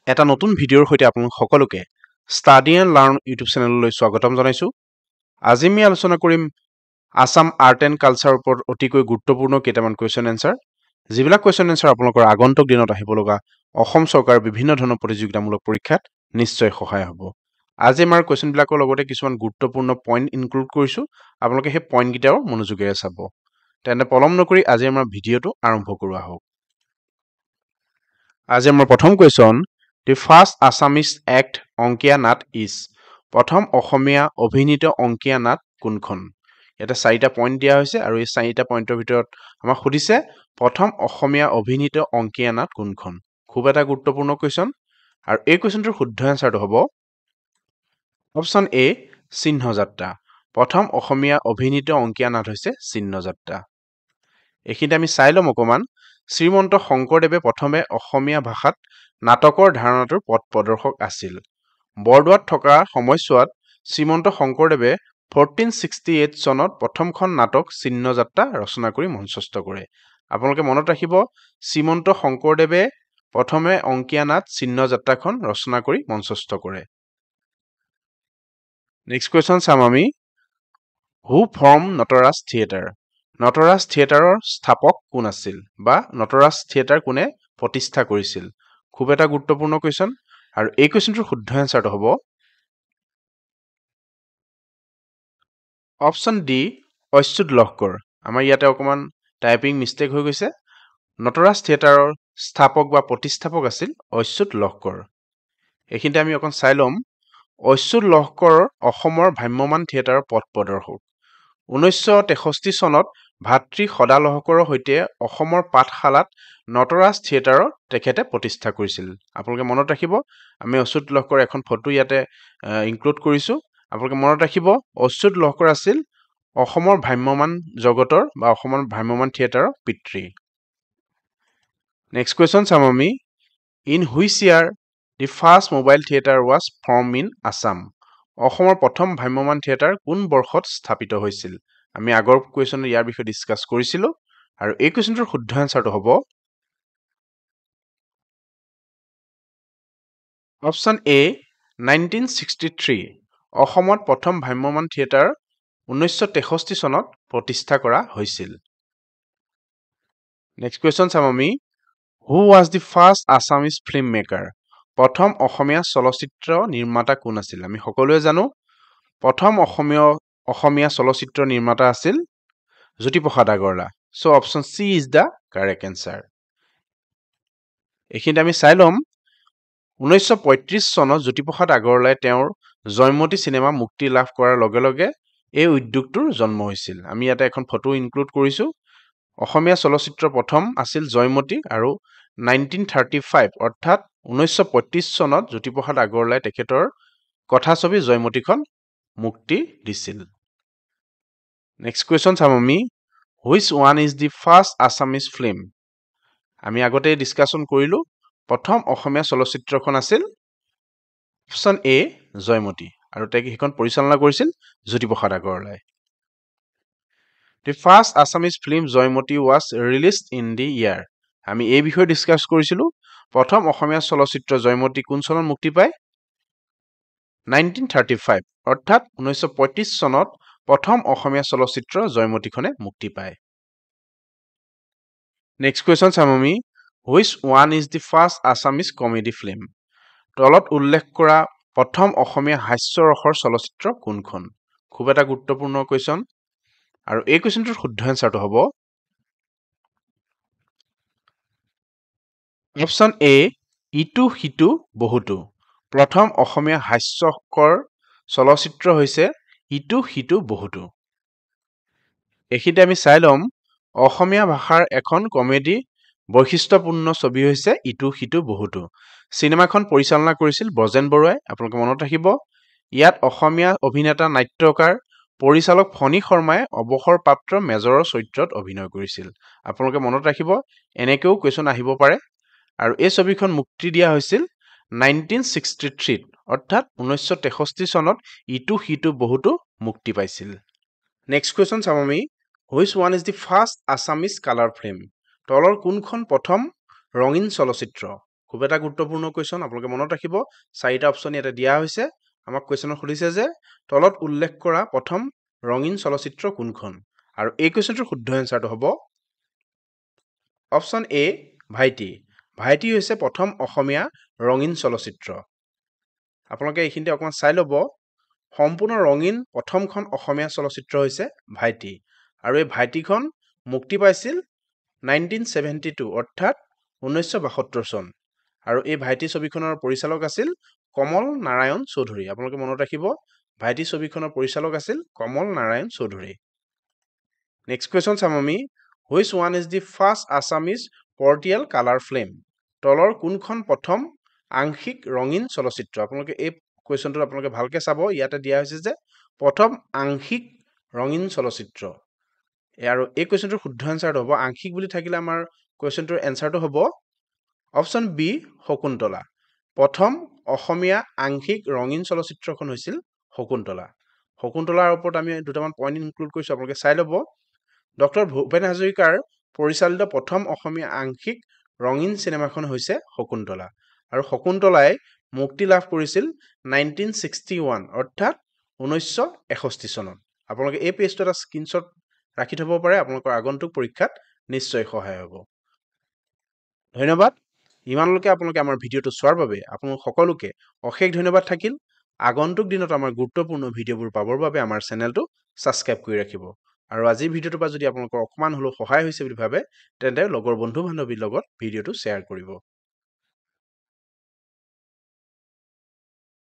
এটা নতুন ভিডিঅ'ৰ সৈতে আপোনালোক সকলোকে ষ্টাডি এণ্ড লাৰ্ণ ইউটিউব চেনেললৈ স্বাগতম জনাইছোঁ। আজি আমি আলোচনা কৰিম আছাম আৰ্ট এণ্ড কালচাৰৰ ওপৰত অতিকৈ গুৰুত্বপূৰ্ণ কেইটামান কুৱেশ্যন এনচাৰ, যিবিলাক কুৱেশ্যন এনচাৰ আপোনালোকৰ আগন্তুক দিনত আহিব লগা অসম চৰকাৰৰ বিভিন্ন ধৰণৰ প্ৰতিযোগিতামূলক পৰীক্ষাত নিশ্চয় সহায় হ'ব। আজি আমাৰ কুৱেশ্যনবিলাকৰ লগতে কিছুমান গুৰুত্বপূৰ্ণ পইণ্ট ইনক্লুড কৰিছোঁ, আপোনালোকে সেই পইণ্টকেইটাও মনোযোগেৰে চাব। তেন্তে পলম নকৰি আজি আমাৰ ভিডিঅ'টো আৰম্ভ কৰোঁ আহক। আজি আমাৰ প্ৰথম question, the first Assamese act Ankiya Naat is. প্ৰথম অসমীয়া অভিনীত অংকীয়া নাট কোনখন? ইয়াতে চাৰিটা পইণ্ট দিয়া হৈছে আৰু এই চাৰিটা পইণ্টৰ ভিতৰত আমাক সুধিছে প্ৰথম অসমীয়া অভিনীত অংকীয়া নাট কোনখন। খুব এটা গুৰুত্বপূৰ্ণ কুৱেশ্যন আৰু এই কুৱেশ্যনটোৰ শুদ্ধ এনচাৰটো হ'ব অপশ্যন এ, চিহ্নযাত্ৰা। প্ৰথম অসমীয়া অভিনীত অংকীয়া নাট হৈছে চিহ্নযাত্ৰা। এইখিনিতে আমি চাই ল'ম অকণমান। শ্ৰীমন্ত শংকৰদেৱে প্ৰথমে অসমীয়া ভাষাত নাটকৰ ধাৰণাটোৰ পথ প্ৰদৰ্শক আছিল। বৰদোৱাত থকা সময়ছোৱাত শ্ৰীমন্ত শংকৰদেৱে 1468 চনত প্ৰথমখন নাটক চিহ্নযাত্ৰা ৰচনা কৰি মঞ্চস্থ কৰে। আপোনালোকে মনত ৰাখিব, শ্ৰীমন্ত শংকৰদেৱে প্ৰথমে অংকীয়া নাট চিহ্নযাত্ৰাখন ৰচনা কৰি মঞ্চস্থ কৰে। নেক্সট কুৱেশ্যন চাম আমি, who form Nataraj theatre? Nataraj থিয়েটাৰৰ স্থাপক কোন আছিল বা নটৰাজ থিয়েটাৰ কোনে প্ৰতিষ্ঠা কৰিছিল? খুব এটা গুৰুত্বপূৰ্ণ কুৱেশ্যন আৰু এই কুৱেশ্যনটোৰ শুদ্ধ এনচাৰটো হ'ব অপশ্যন ডি, অচ্যুত লহকৰ। আমাৰ ইয়াতে অকণমান টাইপিং মিষ্টেক হৈ গৈছে। নটৰাজ থিয়েটাৰৰ স্থাপক বা প্ৰতিষ্ঠাপক আছিল অচ্যুত লহকৰ। এইখিনিতে আমি অকণ চাই ল'ম। অচ্যুত লহকৰ অসমৰ ভ্ৰাম্যমাণ থিয়েটাৰৰ পথ প্ৰদৰ্শক। 1963 চনত ভাতৃ সদা লহকৰৰ সৈতে অসমৰ পাঠশালাত নটৰাজ থিয়েটাৰৰ তেখেতে প্ৰতিষ্ঠা কৰিছিল। আপোনালোকে মনত ৰাখিব, আমি অচ্যুত লহকৰ এখন ফটো ইয়াতে ইনক্লুড কৰিছোঁ। আপোনালোকে মনত ৰাখিব, অচ্যুত লহকৰ আছিল অসমৰ ভ্ৰাম্যমাণ জগতৰ বা অসমৰ ভ্ৰাম্যমাণ থিয়েটাৰৰ পিতৃ। নেক্সট কুৱেশ্যন চাম আমি, in which year the first mobile theatre was form in Assam? অসমৰ প্ৰথম ভ্ৰাম্যমাণ থিয়েটাৰ কোন বৰ্ষত স্থাপিত হৈছিল? আমি আগৰ কুৱেশ্যনত ইয়াৰ বিষয়ে ডিছকাছ কৰিছিলোঁ আৰু এই কুৱেশ্যনটোৰ শুদ্ধ এনচাৰটো হ'ব অপশ্যন এ, 1963। অসমত প্ৰথম ভ্ৰাম্যমাণ থিয়েটাৰ 1963 চনত প্ৰতিষ্ঠা কৰা হৈছিল। নেক্সট কুৱেশ্যন চাম আমি, who was the first Assamese film maker? প্ৰথম অসমীয়া চলচ্চিত্ৰ নিৰ্মাতা কোন আছিল? আমি সকলোৱে জানো প্ৰথম অসমীয়া চলচ্চিত্ৰ নিৰ্মাতা আছিল Jyotiprasad Agarwala. So option C is the correct answer. এইখিনিতে আমি চাই ল'ম, 1935 চনত জ্যোতিপ্ৰসাদ আগৰৱালাই তেওঁৰ জয়মতী চিনেমা মুক্তি লাভ কৰাৰ লগে লগে এই উদ্যোগটোৰ জন্ম হৈছিল। আমি ইয়াতে এখন ফটো ইনক্লুড কৰিছোঁ। অসমীয়া চলচ্চিত্ৰ প্ৰথম আছিল জয়মতী আৰু 1935 অৰ্থাৎ 1935 চনত জ্যোতিপ্ৰসাদ আগৰৱালাই তেখেতৰ কথাছবি জয়মতীখন মুক্তি দিছিল। নেক্সট কুৱেশ্যন চাম আমি, which one is the first Assamese film? আমি আগতে ডিছকাশ্যন কৰিলোঁ, প্ৰথম অসমীয়া চলচ্চিত্ৰখন আছিল অপশ্যন এ, জয়মতী আৰু তেওঁ সেইখন পৰিচালনা কৰিছিল জ্যোতিপ্ৰসাদ আগৰৱালাই। The first Assamese film Joymoti was released in the year. আমি এই বিষয়ে ডিছকাছ কৰিছিলোঁ। প্ৰথম অসমীয়া চলচ্চিত্ৰ জয়মতী কোন চনত মুক্তি পায়? 1935 অৰ্থাৎ 1935 চনত প্ৰথম অসমীয়া চলচ্চিত্ৰ জয়মতীখনে মুক্তি পায়। নেক্সট কুৱেশ্যন চাম আমি, which one is the first Assamese comedy film? তলত উল্লেখ কৰা প্ৰথম অসমীয়া হাস্যৰসৰ চলচ্চিত্ৰ কোনখন? খুব এটা গুৰুত্বপূৰ্ণ কুৱেশ্যন আৰু এই কুৱেশ্যনটোৰ শুদ্ধ এনচাৰটো হ'ব অপশ্যন এ, ইটো সিটো বহুতো। প্ৰথম অসমীয়া হাস্যকৰ চলচ্চিত্ৰ হৈছে ইটো সিটো বহুতো। এইখিনিতে আমি চাই ল'ম, অসমীয়া ভাষাৰ এখন কমেডি বৈশিষ্ট্যপূৰ্ণ ছবি হৈছে ইটো সিটো বহুতো। চিনেমাখন পৰিচালনা কৰিছিল ব্ৰজেন বৰুৱাই। আপোনালোকে মনত ৰাখিব, ইয়াত অসমীয়া অভিনেতা, নাট্যকাৰ, পৰিচালক ফণী শৰ্মাই অৱসৰপ্ৰাপ্ত মেজৰৰ চৰিত্ৰত অভিনয় কৰিছিল। আপোনালোকে মনত ৰাখিব, এনেকৈও কুৱেশ্যন আহিব পাৰে। আৰু এই ছবিখন মুক্তি দিয়া হৈছিল 1963 অৰ্থাৎ 1963 চনত ইটো সিটো বহুতো মুক্তি পাইছিল। নেক্সট কুৱেশ্যন চাম আমি, which one is the first Assamese colour film? তলৰ কোনখন প্ৰথম ৰঙীন চলচ্চিত্ৰ? খুব এটা গুৰুত্বপূৰ্ণ কুৱেশ্যন, আপোনালোকে মনত ৰাখিব। চাৰিটা অপশ্যন ইয়াতে দিয়া হৈছে। আমাক কুৱেশ্যনত সুধিছে যে তলত উল্লেখ কৰা প্ৰথম ৰঙীন চলচ্চিত্ৰ কোনখন? আৰু এই কুৱেশ্যনটোৰ শুদ্ধ এনচাৰটো হ'ব অপশ্যন এ, ভাইটি। ভাইটি হৈছে প্ৰথম অসমীয়া ৰঙীন চলচ্চিত্ৰ। আপোনালোকে এইখিনিতে অকণমান চাই ল'ব। সম্পূৰ্ণ ৰঙীন প্ৰথমখন অসমীয়া চলচ্চিত্ৰ হৈছে ভাইটি, আৰু এই ভাইটিখন মুক্তি পাইছিল 1972, অৰ্থাৎ 1972 চন। আৰু এই ভাইটি ছবিখনৰ পৰিচালক আছিল কমল নাৰায়ণ চৌধুৰী। আপোনালোকে মনত ৰাখিব, ভাইটি ছবিখনৰ পৰিচালক আছিল কমল নাৰায়ণ চৌধুৰী। নেক্সট কুৱেশ্যন চাম আমি, which one is the first Assamese partial colour film? তলৰ কোনখন প্ৰথম আংশিক ৰঙীন চলচ্চিত্ৰ? আপোনালোকে এই কুৱেশ্যনটো আপোনালোকে ভালকৈ চাব। ইয়াতে দিয়া হৈছে যে প্ৰথম আংশিক ৰঙীন চলচ্চিত্ৰ, আৰু এই কুৱেশ্যনটোৰ শুদ্ধ এনচাৰটো হ'ব, আংশিক বুলি থাকিলে আমাৰ কুৱেশ্যনটোৰ এনচাৰটো হ'ব অপশ্যন বি, শকুন্তলা। প্ৰথম অসমীয়া আংশিক ৰঙীন চলচ্চিত্ৰখন হৈছিল শকুন্তলা। শকুন্তলাৰ ওপৰত আমি দুটামান পইণ্ট ইনক্লুড কৰিছোঁ, আপোনালোকে চাই ল'ব। ডক্টৰ ভূপেন হাজৰিকাৰ পৰিচালিত প্ৰথম অসমীয়া আংশিক ৰঙীন চিনেমাখন হৈছে শকুন্তলা, আৰু শকুন্তলাই মুক্তি লাভ কৰিছিল 1961, অৰ্থাৎ 1961 চনত। আপোনালোকে এই পেজটো এটা স্ক্ৰীনশ্বট ৰাখি থ'ব পাৰে, আপোনালোকৰ আগন্তুক পৰীক্ষাত নিশ্চয় সহায় হ'ব। ধন্যবাদ। ইমানলৈকে আপোনালোকে আমাৰ ভিডিঅ'টো চোৱাৰ বাবে আপোনালোক সকলোকে অশেষ ধন্যবাদ থাকিল। আগন্তুক দিনত আমাৰ গুৰুত্বপূৰ্ণ ভিডিঅ'বোৰ পাবৰ বাবে আমাৰ চেনেলটো ছাবস্ক্ৰাইব কৰি ৰাখিব, আৰু আজিৰ ভিডিঅ'টোৰ পৰা যদি আপোনালোকৰ অকণমান হ'লেও সহায় হৈছে বুলি ভাবে, তেন্তে লগৰ বন্ধু বান্ধৱীৰ লগত ভিডিঅ'টো শ্বেয়াৰ কৰিব।